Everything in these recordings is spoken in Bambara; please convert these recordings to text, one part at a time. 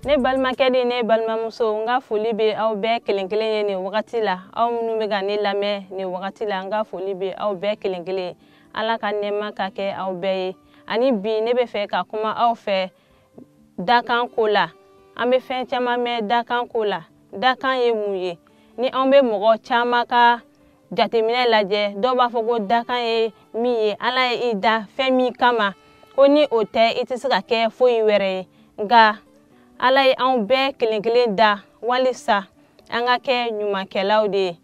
Ne balimakɛ ni ne balimamuso, n ka foli bɛ aw bɛɛ kelen kelen ye nin wagati la. Aw minnu bɛ ka ne lamɛn nin wagati la, n ka foli bɛ aw bɛɛ kelen kelen ye. Ala ka nɛɛma ka kɛ aw bɛɛ ye. Ani bi ne bɛ fɛ ka kuma aw fɛ dakan ko la. An bɛ fɛn caman mɛn dakan ko la. Dakan ye mun ye? Ni anw bɛ mɔgɔ caman ka jateminɛ lajɛ, dɔw b'a fɔ ko dakan ye min ye, Ala ye i da fɛn min kama, ko ni o tɛ i tɛ se ka kɛ foyi wɛrɛ ye. Nka Ala ye anw bɛɛ kelen kelen da walisa an ka kɛ ɲumankɛlaw de ye.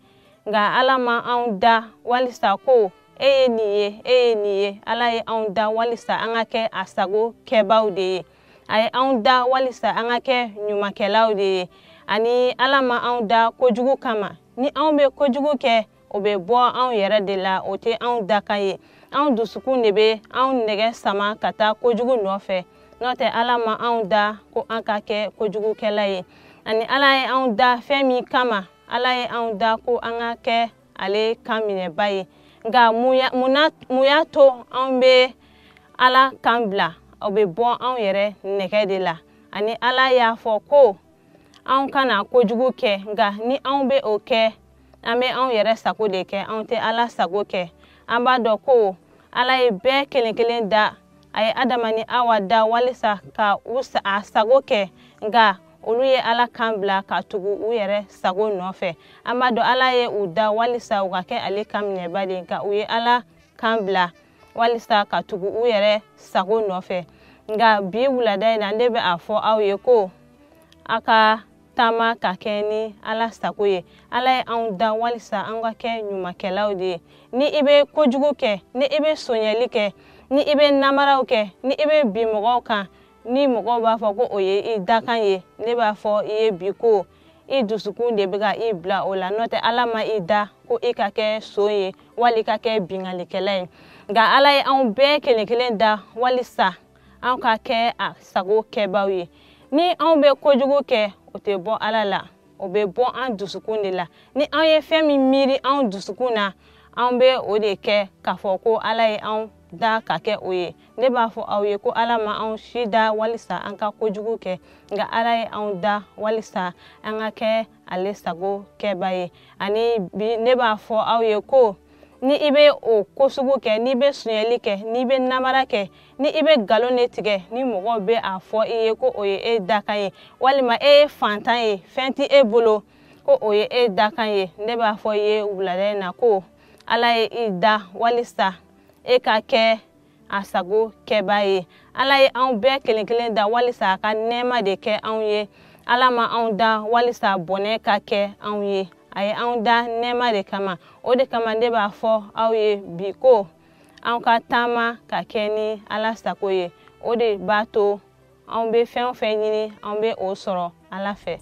Nka Ala ma anw da walisa ko e ye nin ye, e ye nin ye. Ala ye anw da walisa an ka kɛ a sago kɛbaaw de ye. A ye anw da walisa an ka kɛ ɲumankɛlaw de ye. Ani Ala ma anw da kojugu kama. Ni anw bɛ kojugu kɛ, o bɛ bɔ anw yɛrɛ de la, o tɛ anw dakan ye. Anw dusukun de bɛ anw nɛgɛ sama ka taa kojugu nɔfɛ. N'o tɛ Ala ma anw da ko an ka kɛ kojugukɛla ye. Ani Ala ye anw da fɛn min kama, Ala ye anw da ko an ka kɛ ale kan minɛba ye. Nka mun y'a to anw bɛ Ala kan bila? O bɛ bɔ anw yɛrɛ nɛgɛ de la. Ani Ala y'a fɔ ko anw kana kojugu kɛ, nka ni anw bɛ o kɛ, an bɛ anw yɛrɛ sago de kɛ, anw tɛ Ala sago kɛ. An b'a dɔn ko Ala ye bɛɛ kelen kelen da. A ye Adama ni Awa da walisa ka u a sago kɛ, nka olu ye Ala kan bila ka tugu u yɛrɛ sago nɔfɛ. An b'a dɔn Ala ye u da walisa u ka kɛ ale kan minɛba de ye, nka u ye Ala kan bila walisa ka tugu u yɛrɛ sago nɔfɛ. Nka bi wulada in na, ne bɛ a fɔ aw ye ko a ka taama ka kɛ ni Ala sago ye. Ala ye anw da walisa an ka kɛ ɲumankɛlaw de ye. Ni i bɛ kojugu kɛ, ni i bɛ sonyɛli kɛ, ni i bɛ namaraw kɛ, ni i bɛ bin mɔgɔw kan, ni mɔgɔw b'a fɔ ko o ye i dakan ye, ne b'a fɔ i ye bi ko i dusukun de bɛ ka i bila o la. N'o tɛ Ala ma i da ko i ka kɛ son ye wali i ka kɛ binkannikɛla ye. Nka Ala ye anw bɛɛ kelen kelen da walisa anw ka kɛ a sago kɛbaaw ye. Ni anw bɛ kojugu kɛ, o tɛ bɔ Ala la, o bɛ bɔ an dusukun de la. Ni anw ye fɛn min miiri anw dusukun na, anw bɛ o de kɛ k'a fɔ ko Ala ye anw da ka kɛ o ye. Ne b'a fɔ aw ye ko Ala ma anw si da walisa an ka kojugu kɛ, nka Ala ye anw da walisa an ka kɛ ale sago kɛba ye. Ani bi ne b'a fɔ aw ye ko ni i bɛ o ko sugu kɛ, n'i bɛ sonyɛli kɛ, n'i bɛ namara kɛ, ni i bɛ nkalon de tigɛ, ni mɔgɔw bɛ a fɔ i ye ko o ye e dakan ye, walima e ye fantan ye, fɛn tɛ e bolo, ko o ye e dakan ye, ne b'a fɔ i ye wulada in na ko Ala ye i da walisa e ka kɛ a sago kɛba ye. Ala ye anw bɛɛ kelen kelen da walisa a ka nɛɛma de kɛ anw ye. Ala ma anw da walisa bɔnɛ ka kɛ anw ye. A ye anw da nɛɛma de kama. O de kama ne b'a fɔ aw ye bi ko anw ka taama ka kɛ ni Ala sago ye. O de b'a to anw bɛ fɛn o fɛn ɲini, anw bɛ o sɔrɔ Ala fɛ.